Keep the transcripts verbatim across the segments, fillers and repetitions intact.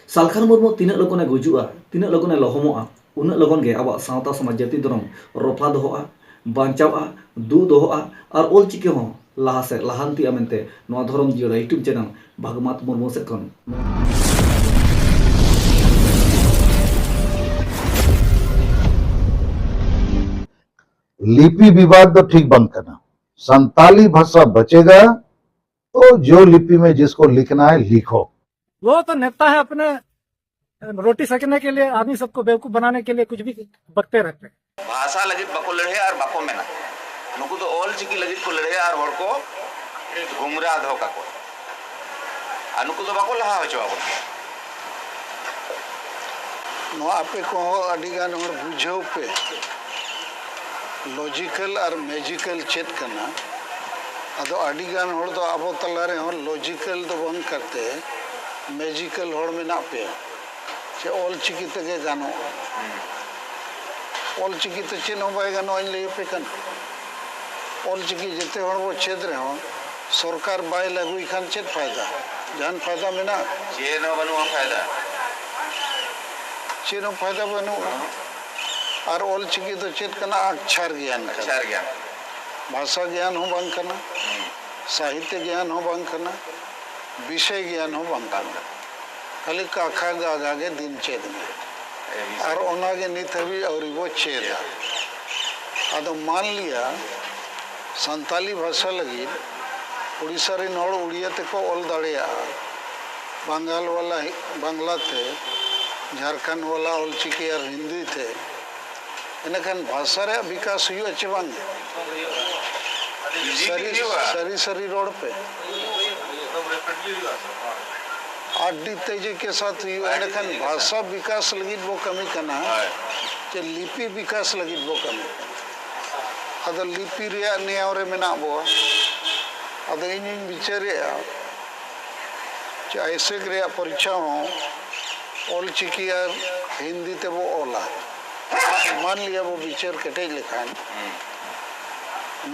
ᱥᱟᱞᱠᱷᱟᱱ ᱢᱩᱨᱢᱩ ᱛᱤᱱᱟᱹᱜ ᱞᱚᱜᱚᱱᱮ ᱜᱩᱡᱩᱜᱼᱟ, ᱛᱤᱱᱟᱹᱜ ᱞᱚᱜᱚᱱᱮ ᱞᱚᱦᱚᱢᱚᱜᱼᱟ, ᱩᱱᱟᱹᱜ ᱞᱚᱜᱚᱱ ᱜᱮ ᱟᱵᱚᱣᱟᱜ ᱥᱟᱶᱛᱟ ᱥᱚᱢᱟᱡᱽ ᱡᱟᱹᱛᱤ ᱫᱷᱚᱨᱚᱢ ᱨᱚᱯᱷᱟ ᱫᱚᱦᱚᱜᱼᱟ, ᱵᱟᱧᱪᱟᱣᱜᱼᱟ, ᱫᱩᱜ ᱫᱚᱦᱚᱜᱼᱟ ᱟᱨ ᱚᱞᱪᱤᱠᱤ ᱦᱚᱸ ᱞᱟᱦᱟ ᱥᱮᱫ ᱞᱟᱦᱟᱱᱛᱤᱜᱼᱟ ᱢᱮᱱᱛᱮ ᱱᱚᱣᱟ ᱫᱷᱚᱨᱚᱢ ᱡᱤᱭᱟᱹᱲᱟ YouTube channel ᱵᱷᱟᱜᱽᱢᱟᱛ ᱢᱩᱨᱢᱩ ᱥᱮᱫ ᱠᱷᱚᱱ᱾ लिपि विवाद तो ठीक बंद करना, संताली भाषा बचेगा तो जो लिपि में जिसको लिखना है लिखो। वो तो नेता है, अपने रोटी सेकने के लिए, आदमी सबको बेवकूफ बनाने के लिए कुछ भी बकते रहते हैं। ᱵᱷᱟᱥᱟ ᱞᱟᱹᱜᱤᱫ ᱵᱟᱠᱚ ᱞᱟᱹᱲᱦᱟᱹᱭᱟ ᱟᱨ ᱵᱟᱠᱚ ᱢᱮᱱᱟ᱾ ᱱᱩᱠᱩ ᱫᱚ ᱚᱞ ᱪᱤᱠᱤ ᱞᱟᱹᱜᱤᱫ ᱠᱚ ᱞᱟᱹᱲᱦᱟᱹᱭᱟ ᱟᱨ ᱦᱚᱲ ᱠᱚ ᱜᱩᱢᱨᱟ ᱫᱚᱦᱚ ᱠᱟᱠᱚᱣᱟ᱾ ᱟᱨ ᱱᱩᱠᱩ ᱫᱚ ᱵᱟᱠᱚ ᱞᱟᱦᱟ ᱦᱚᱪᱚ ᱟᱵᱚᱱᱟ᱾ ᱱᱚᱣᱟ ᱟᱯᱮ ᱠᱚᱦᱚᱸ ᱟᱹᱰᱤ ᱜᱟᱱ ᱦᱚᱲ ᱵᱩᱡᱷᱟᱹᱣ ᱯᱮ, ᱞᱚᱡᱤᱠᱮᱞ ᱟᱨ ᱢᱮᱡᱤᱠᱮᱞ ᱪᱮᱫ ᱠᱟᱱᱟ᱾ ᱟᱫᱚ ᱟᱹᱰᱤ ᱜᱟᱱ ᱦᱚᱲ ᱫᱚ ᱟᱵᱚ ᱛᱟᱞᱟ ᱨᱮᱦᱚᱸ ᱞᱚᱡᱤᱠᱮᱞ ᱫᱚ ᱵᱟᱝ ᱠᱟᱛᱮ ᱢᱮᱡᱤᱠᱮᱞ ᱦᱚᱲ ᱢᱮᱱᱟᱜ ᱯᱮᱭᱟ᱾ ᱪᱮ ᱚᱞ ᱪᱤᱠᱤ ᱛᱮᱜᱮ ᱜᱟᱱᱚᱜᱼᱟ? ᱚᱞ ᱪᱤᱠᱤ ᱛᱮ ᱪᱮᱫ ᱦᱚᱸ ᱵᱟᱭ ᱜᱟᱱᱚᱜᱼᱟ, ᱤᱧ ᱞᱟᱹᱭ ᱟᱯᱮ ᱠᱟᱱᱟ᱾ ᱚᱞ ᱪᱤᱠᱤ ᱡᱮᱛᱮ ᱦᱚᱲ ᱵᱚ ᱪᱮᱫ ᱨᱮᱦᱚᱸ ᱥᱚᱨᱠᱟᱨ ᱵᱟᱭ ᱞᱟᱹᱜᱩᱭ ᱠᱷᱟᱱ ᱪᱮᱫ ᱯᱷᱟᱭᱫᱟ? ᱡᱟᱦᱟᱱ ᱯᱷᱟᱭᱫᱟ ᱢᱮᱱᱟᱜᱼᱟ? ᱪᱮᱫ ᱦᱚᱸ ᱵᱟᱹᱱᱩᱜᱼᱟ ᱯᱷᱟᱭᱫᱟ᱾ ᱪᱮᱫ ᱦᱚᱸ ᱯᱷᱟᱭᱫᱟ ᱵᱟᱹᱱᱩᱜᱼᱟ᱾ ᱟᱨ ᱚᱞ ᱪᱤᱠᱤ ᱫᱚ ᱪᱮᱫ ᱠᱟᱱᱟ? ᱟᱠᱪᱷᱟᱨ ᱜᱮᱭᱟᱱ ᱠᱟᱱᱟ᱾ ᱟᱠᱪᱷᱟᱨ ᱜᱮᱭᱟᱱ᱾ ᱵᱷᱟᱥᱟ ᱜᱮᱭᱟᱱ ᱦᱚᱸ ᱵᱟᱝ ᱠᱟᱱᱟ, ᱥᱟᱦᱤᱛᱭᱚ ᱜᱮᱭᱟᱱ ᱦᱚᱸ ᱵᱟᱝ ᱠᱟᱱᱟ, ᱵᱤᱥᱚᱭ ᱜᱮᱭᱟᱱ ᱦᱚᱸ ᱵᱟᱝ ᱠᱟᱱᱟ᱾ ᱠᱷᱟᱹᱞᱤ ᱠᱟᱠᱷᱟ ᱜᱟᱜᱟ ᱜᱮ ᱫᱤᱱ ᱪᱮᱫ ᱢᱮ᱾ ᱟᱨ ᱚᱱᱟᱜᱮ ᱱᱤᱛ ᱦᱟᱹᱵᱤᱡ ᱟᱹᱣᱨᱤ ᱵᱚ ᱪᱮᱫᱟ᱾ ᱟᱫᱚ ᱢᱟᱱ ᱞᱤᱭᱟ ᱥᱟᱱᱛᱟᱞᱤ ᱵᱷᱟᱥᱟ ᱞᱟᱹᱜᱤᱫ ᱩᱲᱤᱥᱥᱟ ᱨᱮᱱ ᱦᱚᱲ ᱩᱲᱤᱭᱟ ᱛᱮᱠᱚ ᱚᱞ ᱫᱟᱲᱮᱭᱟᱜᱼᱟ, ᱵᱟᱝᱜᱟᱞ ᱵᱟᱞᱟ ᱵᱟᱝᱞᱟ ᱛᱮ, ᱡᱷᱟᱲᱠᱷᱚᱸᱰ ᱵᱟᱞᱟ ᱚᱞᱪᱤᱠᱤ ᱟᱨ ᱦᱤᱱᱫᱤ ᱛᱮ, ᱤᱱᱟᱹᱠᱷᱟᱱ ᱵᱷᱟᱥᱟ ᱨᱮᱭᱟᱜ ᱵᱤᱠᱟᱥ ᱦᱩᱭᱩᱜᱼᱟ ᱪᱮ ᱵᱟᱝ? ᱥᱟᱹᱨᱤ, ᱥᱟᱹᱨᱤ ᱥᱟᱹᱨᱤ ᱨᱚᱲ ᱯᱮ᱾ ᱟᱹᱰᱤ ᱛᱮᱡᱤ ᱠᱮ ᱥᱟᱛ ᱦᱩᱭᱩᱜᱼᱟ᱾ ᱮᱸᱰᱮᱠᱷᱟᱱ ᱵᱷᱟᱥᱟ ᱵᱤᱠᱟᱥ ᱞᱟᱹᱜᱤᱫ ᱵᱚ ᱠᱟᱹᱢᱤ ᱠᱟᱱᱟ, ᱪᱮ ᱞᱤᱯᱤ ᱵᱤᱠᱟᱥ ᱞᱟᱹᱜᱤᱫ ᱵᱚ ᱠᱟᱹᱢᱤ ᱠᱟᱱᱟ? ᱟᱫᱚ ᱞᱤᱯᱤ ᱨᱮᱭᱟᱜ ᱱᱮᱭᱟᱣ ᱨᱮ ᱢᱮᱱᱟᱜ ᱵᱚᱣᱟ᱾ ᱟᱫᱚ ᱤᱧᱤᱧ ᱵᱤᱪᱟᱹᱨᱮᱜᱼᱟ ᱪᱮ ᱟᱭᱥᱮᱠ ᱨᱮᱭᱟᱜ ᱯᱚᱨᱤᱪᱷᱟ ᱦᱚᱸ ᱚᱞ ᱪᱤᱠᱤ ᱟᱨ ᱦᱤᱱᱫᱤ ᱛᱮᱵᱚ ᱚᱞᱟ᱾ ᱢᱟᱱ ᱞᱤᱭᱟ ᱵᱚ ᱵᱤᱪᱟᱹᱨ ᱠᱮᱴᱮᱡ ᱞᱮᱠᱷᱟᱱ,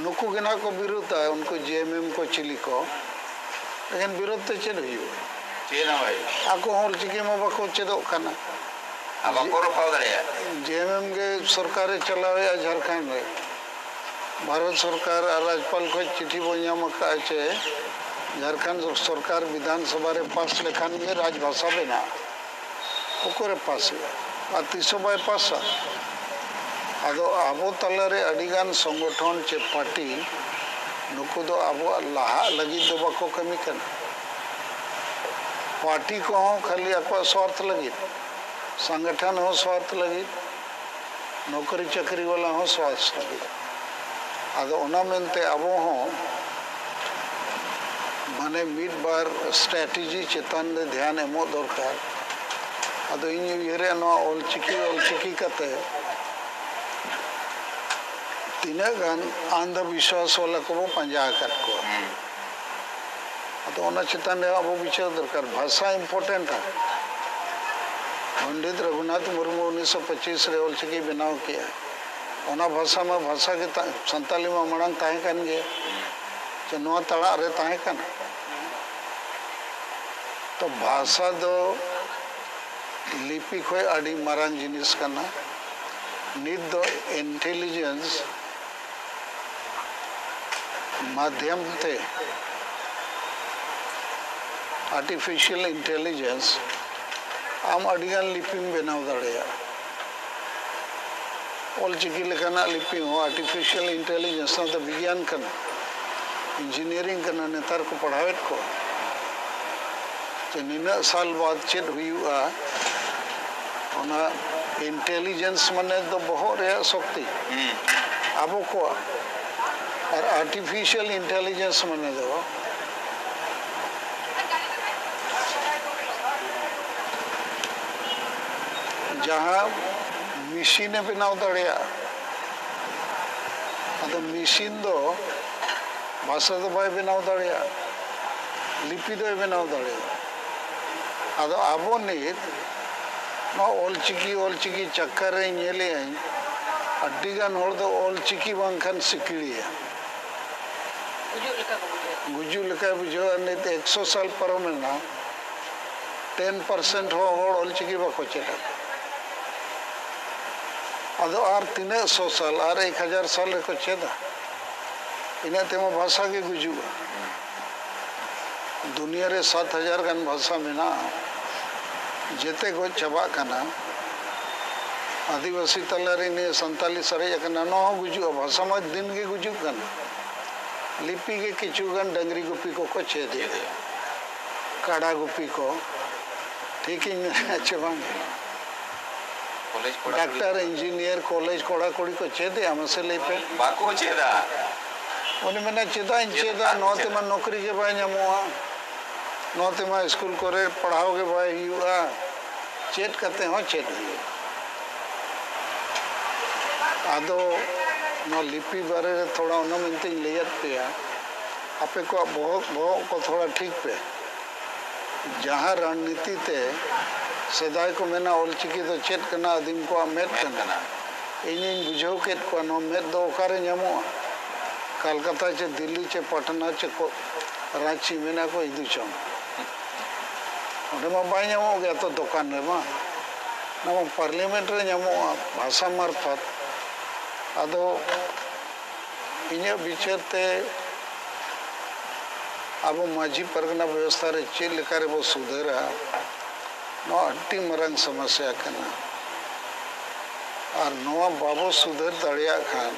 ᱱᱩᱠᱩ ᱜᱮ ᱱᱟᱦᱟᱜ ᱠᱚ ᱵᱤᱨᱩᱫᱷᱟ, ᱩᱱᱠᱩ ᱡᱮ ᱮᱢ ᱮᱢ ᱠᱚ ᱪᱤᱞᱤ ᱠᱚ᱾ ᱮᱱᱠᱷᱟᱱ ᱵᱤᱨᱳᱫᱷ ᱛᱮ ᱪᱮᱫ ᱦᱩᱭᱩᱜᱼᱟ? ᱪᱮᱫ ᱦᱚᱸ ᱵᱟᱭ ᱦᱩᱭᱩᱜᱼᱟ᱾ ᱟᱠᱚ ᱦᱚᱸ ᱚᱞᱪᱤᱠᱤ ᱢᱟ ᱵᱟᱠᱚ ᱪᱮᱫᱚᱜ ᱠᱟᱱᱟ᱾ ᱟᱨ ᱵᱟᱠᱚ ᱨᱚᱯᱷᱟᱣ ᱫᱟᱲᱮᱭᱟᱜᱼᱟ᱾ ᱡᱮ ᱮᱢ ᱮᱢ ᱜᱮ ᱥᱚᱨᱠᱟᱨᱮ ᱪᱟᱞᱟᱣᱮᱫᱼᱟ ᱡᱷᱟᱲᱠᱷᱚᱸᱰ ᱨᱮ᱾ ᱵᱷᱟᱨᱚᱛ ᱥᱚᱨᱠᱟᱨ ᱟᱨ ᱨᱟᱡᱽᱯᱟᱞ ᱠᱷᱚᱱ ᱪᱤᱴᱷᱤ ᱵᱚᱱ ᱧᱟᱢ ᱟᱠᱟᱫᱼᱟ ᱪᱮ ᱡᱷᱟᱲᱠᱷᱚᱸᱰ ᱥᱚᱨᱠᱟᱨ ᱵᱤᱫᱷᱟᱱ ᱥᱚᱵᱷᱟ ᱨᱮ ᱯᱟᱥ ᱞᱮᱠᱷᱟᱱ ᱜᱮ ᱨᱟᱡᱽ ᱵᱷᱟᱥᱟ ᱵᱮᱱᱟᱜᱼᱟ᱾ ᱚᱠᱚᱭᱨᱮ ᱯᱟᱥ ᱮᱫᱼᱟ? ᱟᱨ ᱛᱤᱥ ᱦᱚᱸ ᱵᱟᱭ ᱯᱟᱥᱟ᱾ ᱟᱫᱚ ᱟᱵᱚ ᱛᱟᱞᱟᱨᱮ ᱟᱹᱰᱤᱜᱟᱱ ᱥᱚᱝᱜᱚᱴᱷᱚᱱ ᱪᱮ ᱯᱟᱨᱴᱤ, ᱱᱩᱠᱩ ᱫᱚ ᱟᱵᱚᱣᱟᱜ ᱞᱟᱦᱟᱜ ᱞᱟᱹᱜᱤᱫ ᱫᱚ ᱵᱟᱠᱚ ᱠᱟᱹᱢᱤ ᱠᱟᱱᱟ᱾ ᱯᱟᱨᱴᱤ ᱠᱚᱦᱚᱸ ᱠᱷᱟᱹᱞᱤ ᱟᱠᱚᱣᱟᱜ ᱥᱣᱟᱨᱛᱷ ᱞᱟᱹᱜᱤᱫ, ᱥᱚᱝᱜᱚᱴᱷᱚᱱ ᱦᱚᱸ ᱥᱣᱟᱨᱛᱷ ᱞᱟᱹᱜᱤᱫ, ᱱᱚᱠᱨᱤ ᱪᱟᱹᱠᱨᱤ ᱵᱟᱞᱟ ᱦᱚᱸ ᱥᱣᱟᱨᱛᱷ ᱞᱟᱹᱜᱤᱫ᱾ ᱟᱫᱚ ᱚᱱᱟ ᱢᱮᱱᱛᱮ ᱟᱵᱚ ᱦᱚᱸ ᱢᱟᱱᱮ ᱢᱤᱫ ᱵᱟᱨ ᱥᱴᱨᱮᱴᱮᱡᱤ ᱪᱮᱛᱟᱱ ᱨᱮ ᱫᱷᱮᱭᱟᱱ ᱮᱢᱚᱜ ᱫᱚᱨᱠᱟᱨ᱾ ᱟᱫᱚ ᱤᱧ ᱩᱭᱦᱟᱹᱨᱮᱫᱼᱟ, ᱱᱚᱣᱟ ᱚᱞᱪᱤᱠᱤ, ᱚᱞᱪᱤᱠᱤ ᱠᱟᱛᱮ ᱛᱤᱱᱟᱹᱜ ᱜᱟᱱ ᱟᱱᱫᱷᱚ ᱵᱤᱥᱣᱟᱥ ᱵᱟᱞᱟ ᱠᱚᱵᱚ ᱯᱟᱸᱡᱟ ᱟᱠᱟᱫ ᱠᱚᱣᱟ᱾ ᱦᱩᱸ᱾ ᱟᱫᱚ ᱚᱱᱟ ᱪᱮᱛᱟᱱ ᱨᱮ ᱟᱵᱚ ᱵᱤᱪᱟᱹᱨ ᱫᱚᱨᱠᱟᱨ᱾ ᱵᱷᱟᱥᱟ important ᱟ᱾ ᱯᱚᱱᱰᱤᱛ ᱨᱚᱜᱷᱩᱱᱟᱛᱷ ᱢᱩᱨᱢᱩ ᱩᱱᱤᱥᱥᱚ ᱯᱚᱸᱪᱤᱥ ᱨᱮ ᱚᱞᱪᱤᱠᱤ ᱵᱮᱱᱟᱣ ᱠᱮᱜᱼᱟ᱾ ᱚᱱᱟ ᱵᱷᱟᱥᱟ ᱢᱟ ᱵᱷᱟᱥᱟ ᱜᱮ ᱛᱟ-, ᱥᱟᱱᱛᱟᱞᱤ ᱢᱟ ᱢᱟᱲᱟᱝ ᱛᱟᱦᱮᱸ ᱠᱟᱱ ᱜᱮ, ᱪᱮ ᱱᱚᱣᱟ ᱛᱟᱲᱟᱜ ᱨᱮ ᱛᱟᱦᱮᱸ ᱠᱟᱱᱟ᱾ ᱛᱚ ᱵᱷᱟᱥᱟ ᱫᱚ ᱞᱤᱯᱤ ᱠᱷᱚᱱ ᱟᱹᱰᱤ ᱢᱟᱨᱟᱝ ᱡᱤᱱᱤᱥ ᱠᱟᱱᱟ᱾ ᱱᱤᱛ ᱫᱚ ᱤᱱᱴᱮᱞᱤᱡᱮᱱᱥ ᱢᱟᱫᱷᱭᱚᱢ ᱛᱮ, ᱟᱨᱴᱤᱯᱷᱤᱥᱤᱭᱟᱞ ᱤᱱᱴᱮᱞᱤᱡᱮᱱᱥ, ᱟᱢ ᱟᱹᱰᱤᱜᱟᱱ ᱞᱤᱯᱤᱢ ᱵᱮᱱᱟᱣ ᱫᱟᱲᱮᱭᱟᱜᱼᱟ᱾ ᱚᱞᱪᱤᱠᱤ ᱞᱮᱠᱟᱱᱟᱜ ᱞᱤᱯᱤ ᱦᱚᱸ ᱟᱨᱴᱤᱯᱷᱤᱥᱤᱭᱟᱞ ᱤᱱᱴᱮᱞᱤᱡᱮᱱᱥ, ᱱᱚᱣᱟ ᱫᱚ ᱵᱤᱜᱽᱭᱟᱱ ᱠᱟᱱᱟ, ᱤᱧᱡᱤᱱᱤᱭᱟᱨᱤᱝ ᱠᱟᱱᱟ, ᱱᱮᱛᱟᱨ ᱠᱚ ᱯᱟᱲᱦᱟᱣᱮᱫ ᱠᱚ᱾ ᱡᱮ ᱱᱤᱱᱟᱹᱜ ᱥᱟᱞ ᱵᱟᱫ ᱪᱮᱫ ᱦᱩᱭᱩᱜᱼᱟ, ᱚᱱᱟ ᱤᱱᱴᱮᱞᱤᱡᱮᱱᱥ ᱢᱟᱱᱮ ᱫᱚ ᱵᱚᱦᱚᱜ ᱨᱮᱭᱟᱜ ᱥᱚᱠᱛᱤ, ᱦᱩᱸ᱾ ᱟᱵᱚ ᱠᱚᱣᱟᱜ, ᱟᱨ ᱟᱨᱴᱤᱯᱷᱤᱥᱤᱭᱟᱞ ᱤᱱᱴᱮᱞᱤᱡᱮᱱᱥ ᱢᱟᱱᱮ ᱫᱚ ᱡᱟᱦᱟᱸ ᱢᱮᱥᱤᱱᱮ ᱵᱮᱱᱟᱣ ᱫᱟᱲᱮᱭᱟᱜᱼᱟ᱾ ᱟᱫᱚ ᱢᱮᱥᱤᱱ ᱫᱚ ᱵᱷᱟᱥᱟ ᱫᱚ ᱵᱟᱭ ᱵᱮᱱᱟᱣ ᱫᱟᱲᱮᱭᱟᱜᱼᱟ, ᱞᱤᱯᱤ ᱫᱚᱭ ᱵᱮᱱᱟᱣ ᱫᱟᱲᱮᱭᱟᱜᱼᱟ᱾ ᱟᱫᱚ ᱟᱵᱚ ᱱᱤᱛ ᱱᱚᱣᱟ ᱚᱞᱪᱤᱠᱤ, ᱚᱞᱪᱤᱠᱤ ᱪᱟᱠᱠᱟᱨ ᱨᱮ ᱧᱮᱞᱮᱜᱼᱟᱹᱧ, ᱟᱹᱰᱤᱜᱟᱱ ᱦᱚᱲ ᱫᱚ ᱚᱞᱪᱤᱠᱤ ᱵᱟᱝᱠᱷᱟᱱ ᱥᱤᱠᱲᱤᱭᱟ᱾ ᱜᱩᱡᱩᱜ ᱞᱮᱠᱟ ᱠᱚ ᱵᱩᱡᱷᱟᱹᱣᱟ᱾ ᱜᱩᱡᱩᱜ ᱞᱮᱠᱟᱭ ᱵᱩᱡᱷᱟᱹᱣᱟ᱾ ᱱᱤᱛ ᱮᱠᱥᱚ ᱥᱟᱞ ᱯᱟᱨᱚᱢᱮᱱᱟ, ᱴᱮᱱ ᱯᱟᱨᱥᱮᱱᱴ ᱦᱚᱸ ᱦᱚᱲ ᱚᱞᱪᱤᱠᱤ ᱵᱟᱠᱚ ᱪᱮᱫ ᱟᱠᱟᱫᱟ᱾ ᱟᱫᱚ ᱟᱨ ᱛᱤᱱᱟᱹᱜ ᱥᱚ ᱥᱟᱞ, ᱟᱨ ᱮᱠ ᱦᱟᱡᱟᱨ ᱥᱟᱞ ᱨᱮᱠᱚ ᱪᱮᱫᱟ? ᱤᱱᱟᱹᱜ ᱛᱮᱢᱟ ᱵᱷᱟᱥᱟ ᱜᱮ ᱜᱩᱡᱩᱜᱼᱟ᱾ ᱫᱩᱱᱤᱭᱟᱹ ᱨᱮ ᱥᱟᱛ ᱦᱟᱡᱟᱨ ᱜᱟᱱ ᱵᱷᱟᱥᱟ ᱢᱮᱱᱟᱜᱼᱟ, ᱡᱮᱛᱮ ᱜᱚᱡ ᱪᱟᱵᱟᱜ ᱠᱟᱱᱟ᱾ ᱟᱹᱫᱤᱵᱟᱹᱥᱤ ᱛᱟᱞᱟᱨᱮ ᱱᱤᱭᱟᱹ ᱥᱟᱱᱛᱟᱞᱤ ᱥᱟᱨᱮᱡ ᱟᱠᱟᱱᱟ, ᱱᱚᱣᱟ ᱦᱚᱸ ᱜᱩᱡᱩᱜᱼᱟ᱾ ᱵᱷᱟᱥᱟ ᱢᱟ ᱫᱤᱱ ᱜᱮ ᱜᱩᱡᱩᱜ ᱠᱟᱱᱟ᱾ ᱞᱤᱯᱤ ᱜᱮ ᱠᱤᱪᱷᱩ ᱜᱟᱱ ᱰᱟᱹᱝᱨᱤ ᱜᱩᱯᱤ ᱠᱚᱠᱚ ᱪᱮᱫ ᱮᱫᱟ, ᱠᱟᱰᱟ ᱜᱩᱯᱤ ᱠᱚ, ᱴᱷᱤᱠᱤᱧ ᱢᱮᱱᱟ ᱪᱮ ᱵᱟᱝ? ᱠᱚᱞᱮᱡᱽ ᱠᱚᱲᱟ ᱠᱩᱲᱤ ᱰᱟᱠᱛᱟᱨ, ᱤᱧᱡᱤᱱᱤᱭᱟᱨ, ᱠᱚᱞᱮᱡᱽ ᱠᱚᱲᱟ ᱠᱩᱲᱤ ᱠᱚ ᱪᱮᱫ ᱮᱫᱟ, ᱢᱟᱥᱮ ᱞᱟᱹᱭ ᱯᱮ᱾ ᱵᱟᱠᱚ ᱪᱮᱫᱟ᱾ ᱩᱱᱤ ᱢᱮᱱᱟ, "ᱪᱮᱫᱟᱜ ᱤᱧ ᱪᱮᱫ ᱪᱮᱫᱟ? ᱟᱨ ᱱᱚᱣᱟ ᱪᱮᱫ? ᱛᱮᱢᱟ ᱱᱚᱠᱨᱤ ᱜᱮ ᱵᱟᱭ ᱧᱟᱢᱚᱜᱼᱟ, ᱱᱚᱣᱟ ᱛᱮᱢᱟ ᱥᱠᱩᱞ ᱠᱚᱨᱮ ᱯᱟᱲᱦᱟᱣ ᱜᱮ ᱵᱟᱭ ᱦᱩᱭᱩᱜᱼᱟ, ᱪᱮᱫ ᱠᱟᱛᱮ ᱦᱚᱸ ᱪᱮᱫ ᱦᱩᱭᱩᱜᱼᱟ?" ᱟᱫᱚ ᱱᱚᱣᱟ ᱞᱤᱯᱤ ᱵᱟᱨᱮ ᱨᱮ ᱛᱷᱚᱲᱟ ᱚᱱᱟ ᱢᱮᱱᱛᱮᱧ ᱞᱟᱹᱭᱟᱫ ᱯᱮᱭᱟ, ᱟᱯᱮ ᱠᱚᱣᱟᱜ ᱵᱚᱦᱚᱜ, ᱵᱚᱦᱚᱜ ᱠᱚ ᱛᱷᱚᱲᱟ ᱴᱷᱤᱠ ᱯᱮ᱾ ᱡᱟᱦᱟᱸ ᱨᱟᱡᱽᱱᱤᱛᱤ ᱛᱮ ᱥᱮᱫᱟᱭ ᱠᱚ ᱢᱮᱱᱟ, "ᱚᱞᱪᱤᱠᱤ ᱫᱚ ᱪᱮᱫ ᱠᱟᱱᱟ? ᱟᱹᱫᱤᱢ ᱠᱚᱣᱟᱜ ᱢᱮᱫ ᱠᱟᱱᱟ᱾" ᱤᱧᱤᱧ ᱵᱩᱡᱷᱟᱹᱣ ᱠᱮᱫ ᱠᱚᱣᱟ, ᱱᱚᱣᱟ ᱢᱮᱫ ᱫᱚ ᱚᱠᱟᱨᱮ ᱧᱟᱢᱚᱜᱼᱟ? ᱠᱟᱞᱠᱟᱛᱟ ᱪᱮ ᱫᱤᱞᱞᱤ ᱪᱮ ᱯᱟᱴᱱᱟ ᱪᱮ ᱠᱚ-, ᱨᱟᱸᱪᱤ ᱢᱮᱱᱟ ᱠᱚ ᱤᱫᱩ ᱪᱚᱝ᱾ ᱚᱸᱰᱮ ᱢᱟ ᱵᱟᱭ ᱧᱟᱢᱚᱜ ᱜᱮᱭᱟ ᱛᱚ ᱫᱚᱠᱟᱱ ᱨᱮᱢᱟ᱾ ᱱᱚᱣᱟ ᱯᱟᱨᱞᱤᱭᱟᱢᱮᱱᱴ ᱨᱮ ᱧᱟᱢᱚᱜᱼᱟ ᱵᱷᱟᱥᱟ ᱢᱟᱨᱯᱷᱚᱛ᱾ ᱟᱫᱚ ᱤᱧᱟᱹᱜ ᱵᱤᱪᱟᱹᱨ ᱛᱮ ᱟᱵᱚ ᱢᱟᱹᱡᱷᱤ ᱯᱟᱨᱜᱟᱱᱟ ᱵᱮᱵᱚᱥᱛᱷᱟ ᱨᱮ ᱪᱮᱫ ᱞᱮᱠᱟ ᱨᱮᱵᱚ ᱥᱩᱫᱷᱟᱹᱨᱟ, ᱱᱚᱣᱟ ᱟᱹᱰᱤ ᱢᱟᱨᱟᱝ ᱥᱚᱢᱚᱥᱥᱟ ᱠᱟᱱᱟ᱾ ᱟᱨ ᱱᱚᱣᱟ ᱵᱟᱵᱚ ᱥᱩᱫᱷᱟᱹᱨ ᱫᱟᱲᱮᱭᱟᱜ ᱠᱷᱟᱱ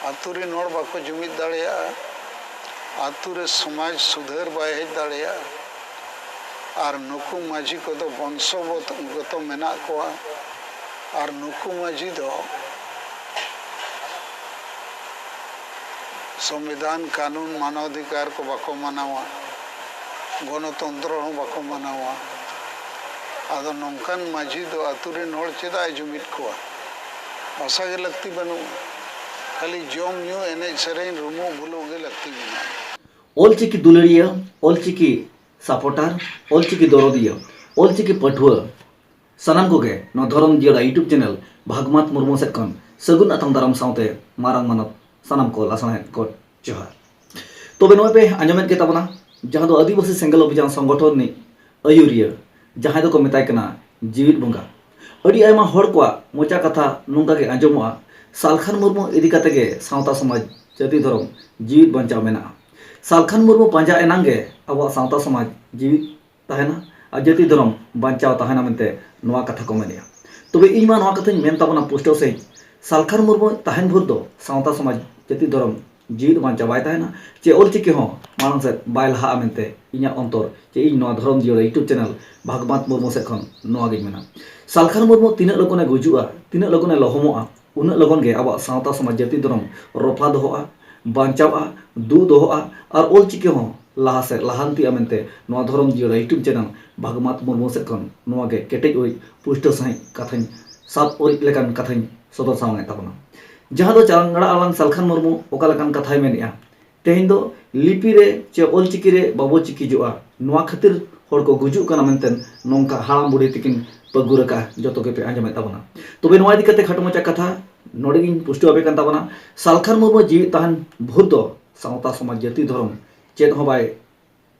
ᱟᱛᱳ ᱨᱮᱱ ᱦᱚᱲ ᱵᱟᱠᱚ ᱡᱩᱢᱤᱫ ᱫᱟᱲᱮᱭᱟᱜᱼᱟ, ᱟᱛᱳ ᱨᱮ ᱥᱚᱢᱟᱡᱽ ᱥᱩᱫᱷᱟᱹᱨ ᱵᱟᱭ ᱦᱮᱡ ᱫᱟᱲᱮᱭᱟᱜᱼᱟ᱾ ᱟᱨ ᱱᱩᱠᱩ ᱢᱟᱹᱡᱷᱤ ᱠᱚᱫᱚ ᱵᱚᱝᱥᱚᱜᱚᱛᱚ ᱢᱮᱱᱟᱜ ᱠᱚᱣᱟ, ᱟᱨ ᱱᱩᱠᱩ ᱢᱟᱹᱡᱷᱤ ᱫᱚ ᱥᱚᱝᱵᱤᱫᱷᱟᱱ, ᱠᱟᱹᱱᱩᱱ, ᱢᱟᱱᱟᱣᱟᱫᱷᱤᱠᱟᱨ ᱠᱚ ᱵᱟᱠᱚ ᱢᱟᱱᱟᱣᱟ, ᱜᱚᱱᱚᱛᱚᱱᱛᱨᱚ ᱦᱚᱸ ᱵᱟᱠᱚ ᱢᱟᱱᱟᱣᱟ᱾ ᱟᱫᱚ ᱱᱚᱝᱠᱟᱱ ᱢᱟᱹᱡᱷᱤ ᱫᱚ ᱟᱛᱳ ᱨᱮᱱ ᱦᱚᱲ ᱪᱮᱫᱟᱜ ᱮ ᱡᱩᱢᱤᱫ ᱠᱚᱣᱟ? ᱵᱷᱟᱥᱟ ᱜᱮ ᱞᱟᱹᱠᱛᱤ ᱵᱟᱹᱱᱩᱜᱼᱟ, ᱠᱷᱟᱹᱞᱤ ᱡᱚᱢ ᱧᱩ, ᱮᱱᱮᱡ ᱥᱮᱨᱮᱧ, ᱨᱩᱢᱩᱜ ᱵᱩᱞᱩᱜ ᱜᱮ ᱞᱟᱹᱠᱛᱤ ᱢᱮᱱᱟᱜᱼᱟ᱾ ᱚᱞᱪᱤᱠᱤ ᱫᱩᱞᱟᱹᱲᱤᱭᱟᱹ, ᱚᱞᱪᱤᱠᱤ ᱥᱟᱯᱚᱴᱟᱨ, ᱚᱞᱪᱤᱠᱤ ᱫᱚᱨᱚᱫᱤᱭᱟᱹ, ᱚᱞᱪᱤᱠᱤ ᱯᱟᱹᱴᱷᱩᱣᱟᱹ ᱥᱟᱱᱟᱢ ᱠᱚᱜᱮ ᱱᱚᱣᱟ ᱫᱷᱚᱨᱚᱢ ᱡᱤᱭᱟᱹᱲᱟ YouTube channel ᱵᱷᱟᱜᱽᱢᱟᱛ ᱢᱩᱨᱢᱩ ᱥᱮᱫ ᱠᱷᱚᱱ ᱥᱟᱹᱜᱩᱱ ᱟᱛᱟᱝ ᱫᱟᱨᱟᱢ ᱥᱟᱶᱛᱮ ᱢᱟᱨᱟᱝ ᱢᱟᱱᱚᱛ ᱥᱟᱱᱟᱢ ᱠᱚ ᱞᱟᱥᱟᱲᱦᱮᱫ ᱜᱚᱰ ᱡᱚᱦᱟᱨ᱾ ᱛᱚᱵᱮ ᱱᱚᱜᱼᱚᱭ ᱯᱮ ᱟᱸᱡᱚᱢᱮᱫ ᱜᱮ ᱛᱟᱵᱚᱱᱟ, ᱡᱟᱦᱟᱸ ᱫᱚ ᱟᱹᱫᱤᱵᱟᱹᱥᱤ ᱥᱮᱸᱜᱮᱞ ᱚᱵᱷᱤᱡᱟᱱ ᱥᱚᱝᱜᱚᱴᱷᱚᱱ ᱨᱤᱱᱤᱡ ᱟᱹᱭᱩᱨᱤᱭᱟᱹ ᱡᱟᱦᱟᱸᱭ ᱫᱚᱠᱚ ᱢᱮᱛᱟᱭ ᱠᱟᱱᱟ ᱡᱤᱣᱤᱫ ᱵᱚᱸᱜᱟ᱾ ᱟᱹᱰᱤ ᱟᱭᱢᱟ ᱦᱚᱲ ᱠᱚᱣᱟᱜ ᱢᱚᱪᱟ ᱠᱟᱛᱷᱟ ᱱᱚᱝᱠᱟ ᱜᱮ ᱟᱸᱡᱚᱢᱚᱜᱼᱟ, ᱥᱟᱞᱠᱷᱟᱱ ᱢᱩᱨᱢᱩ ᱤᱫᱤ ᱠᱟᱛᱮ ᱜᱮ ᱥᱟᱶᱛᱟ ᱥᱚᱢᱟᱡᱽ ᱡᱟᱹᱛᱤ ᱫᱷᱚᱨᱚᱢ ᱡᱤᱣᱤᱫ ᱵᱟᱧᱪᱟᱣ ᱢᱮᱱᱟᱜᱼᱟ᱾ ᱥᱟᱞᱠᱷᱟᱱ ᱢᱩᱨᱢᱩ ᱯᱟᱸᱡᱟ ᱮᱱᱟᱝ ᱜᱮ ᱟᱵᱚᱣᱟᱜ ᱥᱟᱶᱛᱟ ᱥᱚᱢᱟᱡᱽ ᱡᱤᱣᱤᱫ ᱛᱟᱦᱮᱱᱟ ᱟᱨ ᱡᱟᱹᱛᱤ ᱫᱷᱚᱨᱚᱢ ᱵᱟᱧᱪᱟᱣ ᱛᱟᱦᱮᱱᱟ ᱢᱮᱱᱛᱮ ᱱᱚᱣᱟ ᱠᱟᱛᱷᱟ ᱠᱚ ᱢᱮᱱᱮᱜᱼᱟ᱾ ᱛᱚᱵᱮ ᱤᱧ ᱢᱟ ᱱᱚᱣᱟ ᱠᱟᱛᱷᱟᱧ ᱢᱮᱱ ᱛᱟᱵᱚᱱᱟ ᱯᱩᱥᱴᱟᱹᱣ ᱥᱟᱺᱦᱤᱡ, ᱥᱟᱞᱠᱷᱟᱱ ᱢᱩᱨᱢᱩ ᱛᱟᱦᱮᱱ ᱵᱷᱳᱨ ᱫᱚ ᱥᱟᱶᱛᱟ ᱥᱚᱢᱟᱡᱽ ᱡᱟᱹᱛᱤ ᱫᱷᱚᱨᱚᱢ ᱡᱤᱣᱤᱫ ᱵᱟᱧᱪᱟᱣ ᱵᱟᱭ ᱛᱟᱦᱮᱱᱟ, ᱪᱮ ᱚᱞᱪᱤᱠᱤ ᱦᱚᱸ ᱢᱟᱲᱟᱝ ᱥᱮᱫ ᱵᱟᱭ ᱞᱟᱦᱟᱜᱼᱟ ᱢᱮᱱᱛᱮ ᱤᱧᱟᱹᱜ ᱚᱱᱛᱚᱨ ᱪᱮ ᱤᱧ ᱱᱚᱣᱟ ᱫᱷᱚᱨᱚᱢ ᱡᱤᱭᱟᱹᱲᱟ YouTube channel ᱵᱷᱟᱜᱽᱢᱟᱛ ᱢᱩᱨᱢᱩ ᱥᱮᱫ ᱠᱷᱚᱱ ᱱᱚᱣᱟ ᱜᱤᱧ ᱢᱮᱱᱟ᱾ ᱥᱟᱞᱠᱷᱟᱱ ᱢᱩᱨᱢᱩ ᱛᱤᱱᱟᱹᱜ ᱞᱚᱜᱚᱱᱮ ᱜᱩᱡᱩᱜᱼᱟ, ᱛᱤᱱᱟᱹᱜ ᱞᱚᱜᱚᱱᱮ ᱞᱚᱦᱚᱢᱚᱜᱼᱟ, ᱩᱱᱟᱹᱜ ᱞᱚᱜᱚᱱ ᱜᱮ ᱟᱵᱚᱣᱟᱜ ᱥᱟᱶᱛᱟ ᱥᱚᱢᱟᱡᱽ ᱡᱟᱹᱛᱤ ᱫᱷᱚᱨᱚᱢ ᱨᱚᱯᱷᱟ ᱫᱚᱦᱚᱜᱼᱟ, ᱵᱟᱧᱪᱟᱣᱜᱼᱟ, ᱫᱩᱜ ᱫᱚᱦᱚᱜᱼᱟ ᱟᱨ ᱚᱞᱪᱤᱠᱤ ᱦᱚᱸ ᱞᱟᱦᱟ ᱥᱮᱫ ᱞᱟᱦᱟᱱᱛᱤᱜᱼᱟ ᱢᱮᱱᱛᱮ ᱱᱚᱣᱟ ᱫᱷᱚᱨᱚᱢ ᱡᱤᱭᱟᱹᱲᱟ YouTube channel ᱵᱷᱟᱜᱽᱢᱟᱛ ᱢᱩᱨᱢᱩ ᱥᱮᱫ ᱠᱷᱚᱱ ᱱᱚᱣᱟ ᱜᱮ ᱠᱮᱴᱮᱡ ᱚᱲᱤᱡ ᱯᱩᱥᱴᱟᱹᱣ ᱥᱟᱺᱦᱤᱡ ᱠᱟᱛᱷᱟᱧ ᱥᱟᱵ ᱚᱲᱤᱡ ᱞᱮᱠᱟᱱ ᱠᱟᱛᱷᱟᱧ ᱥᱚᱫᱚᱨ ᱥᱟᱢᱟᱝ ᱮᱫ ᱛᱟᱵᱚᱱᱟ᱾ ᱡᱟᱦᱟᱸ ᱫᱚ ᱪᱟᱝᱲᱟ ᱟᱞᱟᱝ ᱥᱟᱞᱠᱷᱟᱱ ᱢᱩᱨᱢᱩ ᱚᱠᱟ ᱞᱮᱠᱟᱱ ᱠᱟᱛᱷᱟᱭ ᱢᱮᱱᱮᱜᱼᱟ, ᱛᱮᱦᱮᱧ ᱫᱚ ᱞᱤᱯᱤ ᱨᱮ ᱪᱮ ᱚᱞᱪᱤᱠᱤ ᱨᱮ ᱵᱟᱵᱚ ᱪᱤᱠᱤᱡᱚᱜᱼᱟ, ᱱᱚᱣᱟ ᱠᱷᱟᱹᱛᱤᱨ ᱦᱚᱲ ᱠᱚ ᱜᱩᱡᱩᱜ ᱠᱟᱱᱟ ᱢᱮᱱᱛᱮ ᱱᱚᱝᱠᱟ ᱦᱟᱲᱟᱢ ᱵᱩᱲᱦᱤ ᱛᱤᱠᱤᱱ ᱯᱟᱹᱜᱩᱨ ᱟᱠᱟᱫᱼᱟ, ᱡᱚᱛᱚ ᱜᱮᱯᱮ ᱟᱸᱡᱚᱢᱮᱫ ᱛᱟᱵᱚᱱᱟ᱾ ᱛᱚᱵᱮ ᱱᱚᱣᱟ ᱤᱫᱤ ᱠᱟᱛᱮ ᱠᱷᱟᱴᱚ ᱢᱟᱪᱷᱟ ᱠᱟᱛᱷᱟ ᱱᱚᱰᱮ ᱜᱤᱧ ᱯᱩᱥᱴᱟᱹᱣ ᱟᱯᱮ ᱠᱟᱱ ᱛᱟᱵᱚᱱᱟ᱾ ᱥᱟᱞᱠᱷᱟᱱ ᱢᱩᱨᱢᱩ ᱡᱤᱣᱤᱫ ᱛᱟᱦᱮᱱ ᱵᱷᱳᱨ ᱫᱚ ᱥᱟᱶᱛᱟ ᱥᱚᱢᱟᱡᱽ ᱡᱟᱹᱛᱤ ᱫᱷᱚᱨᱚᱢ ᱪᱮᱫ ᱦᱚᱸ ᱵᱟᱭ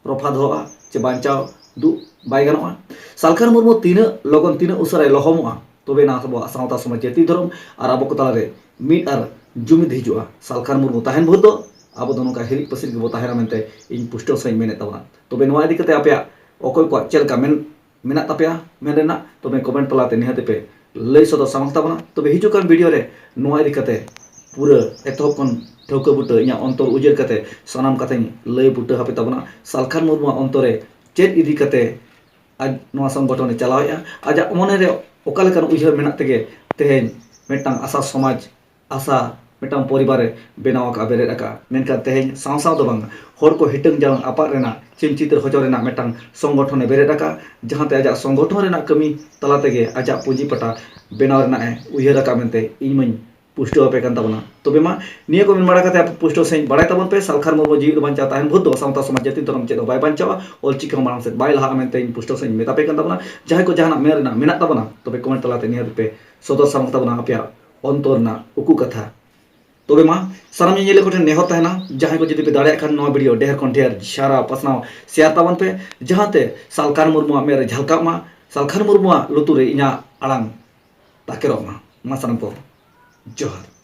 ᱨᱚᱯᱷᱟ ᱫᱚᱦᱚᱜᱼᱟ ᱪᱮ ᱵᱟᱧᱪᱟᱣ ᱫᱩᱜ ᱵᱟᱭ ᱜᱟᱱᱚᱜᱼᱟ᱾ ᱥᱟᱞᱠᱷᱟᱱ ᱢᱩᱨᱢᱩ ᱛᱤᱱᱟᱹᱜ ᱞᱚᱜᱚᱱ, ᱛᱤᱱᱟᱹᱜ ᱩᱥᱟᱹᱨᱟᱭ ᱞᱚᱦᱚᱢᱚᱜᱼᱟ, ᱛᱚᱵᱮ ᱱᱟ ᱟᱵᱚᱣᱟᱜ ᱥᱟᱶᱛᱟ ᱥᱚᱢᱟᱡᱽ ᱡᱟᱹᱛᱤ ᱫᱷᱚᱨᱚᱢ ᱟᱨ ᱟᱵᱚ ᱠᱚ ᱛᱟᱞᱟᱨᱮ ᱢᱤᱫ ᱟᱨ ᱡᱩᱢᱤᱫ ᱦᱤᱡᱩᱜᱼᱟ᱾ ᱥᱟᱞᱠᱷᱟᱱ ᱢᱩᱨᱢᱩ ᱛᱟᱦᱮᱱ ᱵᱷᱳᱨ ᱫᱚ ᱟᱵᱚ ᱫᱚ ᱱᱚᱝᱠᱟ ᱦᱤᱨᱤᱡ ᱯᱟᱹᱥᱤᱨ ᱜᱮᱵᱚ ᱛᱟᱦᱮᱱᱟ ᱢᱮᱱᱛᱮ ᱤᱧ ᱯᱩᱥᱴᱟᱹᱣ ᱥᱟᱺᱦᱤᱡ ᱢᱮᱱᱮᱫ ᱛᱟᱵᱚᱱᱟ᱾ ᱛᱚᱵᱮ ᱱᱚᱣᱟ ᱤᱫᱤ ᱠᱟᱛᱮ ᱟᱯᱮᱭᱟᱜ ᱚᱠᱚᱭ ᱠᱚᱣᱟᱜ ᱪᱮᱫ ᱞᱮᱠᱟ ᱢᱮᱱ ᱢᱮᱱᱟᱜ ᱛᱟᱯᱮᱭᱟ ᱢᱮᱱ ᱨᱮᱱᱟᱜ, ᱛᱚᱵᱮ comment ᱛᱟᱞᱟᱛᱮ ᱱᱤᱦᱟᱹᱛ ᱯᱮ ᱞᱟᱹᱭ ᱥᱚᱫᱚᱨ ᱥᱟᱢᱟᱝ ᱛᱟᱵᱚᱱᱟ᱾ ᱛᱚᱵᱮ ᱦᱤᱡᱩᱜ ᱠᱟᱱ video ᱨᱮ ᱱᱚᱣᱟ ᱤᱫᱤ ᱠᱟᱛᱮ ᱯᱩᱨᱟᱹ ᱮᱛᱚᱦᱚᱵ ᱠᱷᱚᱱ ᱴᱷᱟᱹᱣᱠᱟᱹ ᱵᱩᱴᱟᱹ ᱤᱧᱟᱹᱜ ᱚᱱᱛᱚᱨ ᱩᱡᱟᱹᱨ ᱠᱟᱛᱮ ᱥᱟᱱᱟᱢ ᱠᱟᱛᱷᱟᱧ ᱞᱟᱹᱭ ᱵᱩᱴᱟᱹ ᱦᱟᱯᱮ ᱛᱟᱵᱚᱱᱟ᱾ ᱥᱟᱞᱠᱷᱟᱱ ᱢᱩᱨᱢᱩᱣᱟᱜ ᱚᱱᱛᱚᱨ ᱨᱮ ᱪᱮᱫ ᱤᱫᱤ ᱠᱟᱛᱮ ᱟᱡ ᱱᱚᱣᱟ ᱥᱚᱝᱜᱚᱴᱷᱚᱱᱮ ᱪᱟᱞᱟᱣᱮᱫᱼᱟ, ᱟᱡᱟᱜ ᱢᱚᱱᱮ ᱨᱮ ᱚᱠᱟ ᱞᱮᱠᱟᱱ ᱩᱭᱦᱟᱹᱨ ᱢᱮᱱᱟᱜ ᱛᱮᱜᱮ ᱛᱮᱦᱮᱧ ᱢᱤᱫᱴᱟᱝ ᱟᱥᱟ ᱥᱚᱢᱟᱡᱽ, ᱟᱥᱟ ᱢᱤᱫᱴᱟᱝ ᱯᱚᱨᱤᱵᱟᱨᱮ ᱵᱮᱱᱟᱣ ᱟᱠᱟᱫᱼᱟ, ᱵᱮᱨᱮᱫ ᱟᱠᱟᱫᱼᱟ᱾ ᱢᱮᱱᱠᱷᱟᱱ ᱛᱮᱦᱮᱧ ᱥᱟᱶ ᱥᱟᱶ ᱫᱚ ᱵᱟᱝ, ᱦᱚᱲ ᱠᱚ ᱦᱤᱴᱟᱹᱝ ᱡᱟᱲᱟᱝ ᱟᱯᱟᱫ ᱨᱮᱱᱟᱜ, ᱪᱤᱱ ᱪᱤᱛᱟᱹᱨ ᱦᱚᱪᱚ ᱨᱮᱱᱟᱜ ᱢᱤᱫᱴᱟᱝ ᱥᱚᱝᱜᱚᱴᱷᱚᱱᱮ ᱵᱮᱨᱮᱫ ᱟᱠᱟᱫᱼᱟ, ᱡᱟᱦᱟᱸᱛᱮ ᱟᱡᱟᱜ ᱥᱚᱝᱜᱚᱴᱷᱚᱱ ᱨᱮᱱᱟᱜ ᱠᱟᱹᱢᱤ ᱛᱟᱞᱟ ᱛᱮᱜᱮ ᱟᱡᱟᱜ ᱯᱩᱸᱡᱤ ᱯᱟᱴᱟ ᱵᱮᱱᱟᱣ ᱨᱮᱱᱟᱜ ᱮ ᱩᱭᱦᱟᱹᱨ ᱟᱠᱟᱫ ᱢᱮᱱᱛᱮ ᱤᱧ ᱢᱟᱧ ᱯᱩᱥᱴᱟᱹᱣ ᱟᱯᱮ ᱠᱟᱱ ᱛᱟᱵᱚᱱᱟ᱾ ᱛᱚᱵᱮ ᱢᱟ, ᱱᱤᱭᱟᱹ ᱠᱚ ᱢᱮᱱ ᱵᱟᱲᱟ ᱠᱟᱛᱮ ᱟᱯᱮ ᱯᱩᱥᱴᱟᱹᱣ ᱥᱟᱺᱦᱤᱡ ᱵᱟᱲᱟᱭ ᱛᱟᱵᱚᱱ ᱯᱮ, ᱥᱟᱞᱠᱷᱟᱱ ᱢᱩᱨᱢᱩ ᱡᱤᱣᱤᱫ ᱵᱟᱧᱪᱟᱣ ᱛᱟᱦᱮᱱ ᱵᱷᱳᱨ ᱫᱚ ᱥᱟᱶᱛᱟ ᱥᱚᱢᱟᱡᱽ ᱡᱟᱹᱛᱤ ᱫᱷᱚᱨᱚᱢ ᱪᱮᱫ ᱦᱚᱸ ᱵᱟᱭ ᱵᱟᱧᱪᱟᱣᱟ, ᱚᱞᱪᱤᱠᱤ ᱦᱚᱸ ᱢᱟᱲᱟᱝ ᱥᱮᱫ ᱵᱟᱭ ᱞᱟᱦᱟᱜᱼᱟ ᱢᱮᱱᱛᱮ ᱤᱧ ᱯᱩᱥᱴᱟᱹᱣ ᱥᱟᱺᱦᱤᱡ ᱤᱧ ᱢᱮᱛᱟ ᱯᱮ ᱠᱟᱱ ᱛᱟᱵᱚᱱᱟ᱾ ᱡᱟᱦᱟᱸᱭ ᱠᱚ ᱡᱟᱦᱟᱱᱟᱜ ᱢᱮᱱ ᱨᱮᱱᱟᱜ ᱢᱮᱱᱟᱜ ᱛᱟᱵᱚᱱᱟ, ᱛᱚᱵᱮ comment ᱛᱟᱞᱟᱛᱮ ᱱᱤᱦᱟᱹᱛ ᱯᱮ ᱥᱚᱫᱚᱨ ᱥᱟᱢᱟᱝ ᱛᱟᱵᱚᱱᱟ ᱟᱯᱮᱭᱟᱜ ᱚᱱᱛᱚᱨ ᱨᱮᱱᱟᱜ ᱩᱠᱩ ᱠᱟᱛᱷᱟ᱾ ᱛᱚᱵᱮ ᱢᱟ ᱥᱟᱱᱟᱢ ᱧᱮᱧᱮᱞᱤᱭᱟᱹ ᱠᱚᱴᱷᱮᱱ ᱱᱮᱦᱚᱨ ᱛᱟᱦᱮᱱᱟ, ᱡᱟᱦᱟᱸᱭ ᱠᱚ ᱡᱩᱫᱤ ᱯᱮ ᱫᱟᱲᱮᱭᱟᱜ ᱠᱷᱟᱱ ᱱᱚᱣᱟ ᱵᱷᱤᱰᱤᱭᱳ ᱰᱷᱮᱨ ᱠᱷᱚᱱ ᱰᱷᱮᱨ ᱥᱟᱨᱟ ᱯᱟᱥᱱᱟᱣ ᱥᱮᱭᱟᱨ ᱛᱟᱵᱚᱱ ᱯᱮ, ᱡᱟᱦᱟᱸᱛᱮ ᱥᱟᱞᱠᱷᱟᱱ ᱢᱩᱨᱢᱩᱣᱟᱜ ᱢᱮᱫ ᱨᱮ ᱡᱷᱟᱞᱠᱟᱜ ᱢᱟ, ᱥᱟᱞᱠᱷᱟᱱ ᱢᱩᱨᱢᱩᱣᱟᱜ ᱞᱩᱛᱩᱨ ᱨᱮ ᱤᱧᱟᱹᱜ ᱟᱲᱟᱝ ᱛᱟᱠᱮᱨᱚᱜ ᱢᱟ᱾ ᱢᱟ ᱥᱟᱱᱟᱢ ᱠᱚ ᱡᱚᱦᱟᱨ᱾